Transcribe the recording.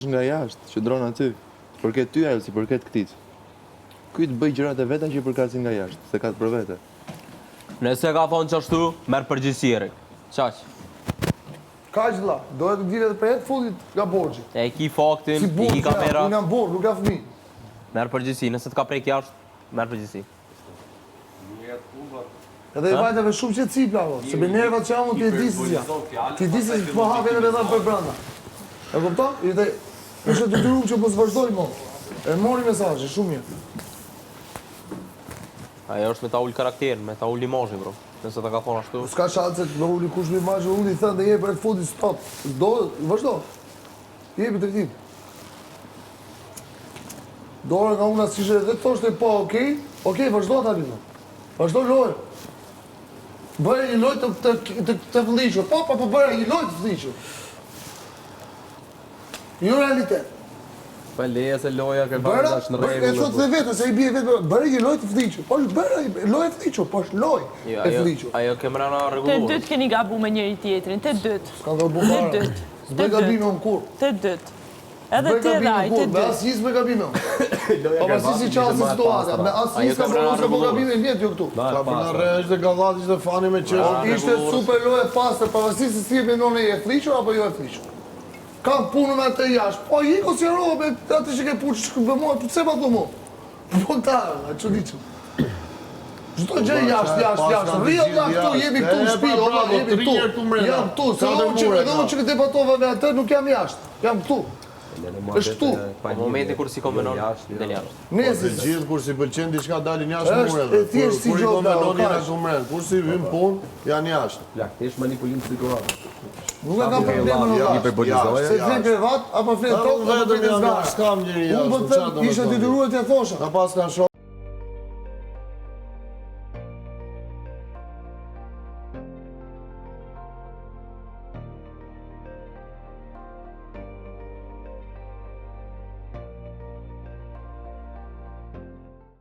Nga jashtë, qëndron aty. Të përket ty ajo, s'i përket këtij. Ky të bëjë gjërat e veta që i përkasin nga jashtë, s'e ka të për vete. Nëse ka thonë qashtu, merr përgjegjësi Erik. Qaq. Kaq vlla, do të dilet për herë të fundit nga borxhi. E ki faktin, Si i ki burrë që jam, kamera. unë jam burrë, nuk jam fëmijë. Merr përgjegjësi, nëse të ka prek jashtë, merr përgjegjësi. Edhe i vajta me shumë qetësi plako, se me nervat që jam unë ti e di se si jam. Ti di se po hapin edhe dhënë për brenda. E kupton? Ishte ishte detyruar që mos vazhdoj më. E mori mesazhin shumë mirë. Ajo është me ta ul karakterin, me ta ul imazhin bro. Nëse ta ka thonë ashtu. S'ka shanse të më uli kush me imazhin, unë i thënë dhe jep për të fundit stop. Do, vazhdo. Jepi drejtim. Dora nga una si edhe thoshte po, okej, okej, vazhdo tani më. Vazhdo lojë. Bëre një lojë të të të, të fëlliqur. Po, po, po bëre një lojë të fëlliqur. Jo realitet. Pa leje se loja ke Bëra, bërë është në bëre, e rregull. thotë dhe vetë, se i bie vetë, bëre një lojë të fëlliqur. Po është bëre një lojë e fëlliqur, po është lojë Jo, e ajo, fëlliqur. ajo ke mrena Të rregulluar. dytë keni gabu me njëri tjetrin, të dytë. S'ka gabu Të fare. dytë. S'bëj Të gabime dytë. unë kurrë. Të dytë. Edhe S'bëj ti edhe gabime ai, të kurrë, me dytë. asnjë s'bëj gabime unë. Pavarësisht si qasi situata, me asnjë Ajo s'ka ka mrena bërë s'ka bërë rregulluar. gabime në jetë jo këtu. Ka për në rre ishte gallat, ishte fani me qesh. Ishte super lojë e pastër, pavarësisht se si e mendon e fëlliqur apo jo e fëlliqur. Kam punë me atë jashtë. Po iko si ro me atë që ke punë, që bë mua, pse ma thu mua? Po ta, e çuditshëm. Çdo gjë jashtë, jashtë, jashtë. Rri vlla këtu, jemi këtu në shtëpi, o vlla, jemi këtu. Jam këtu, se unë që edhe unë që debatova me atë nuk jam jashtë. Jam këtu. Është këtu. Po momenti kur si kombinon, del jashtë. Nëse Të gjithë kur si pëlqen diçka dalin jashtë Është mureve. e thjeshtë si Kur i gjë, kombinon vlla, janë kaq. ato mren. Kur si hyn punë, janë jashtë. Plak, ti është manipulim situate. Nuk e kam problemin o vlla. Hiperbolizoje. Se flen krevat apo flen Unë tokë apo vetëm flen jam zgarë. jashtë, s'kam njeri jashtë. Unë po çfarë them, do me isha thonë? detyruar t'ja thosha. Na pas kanë shoqë.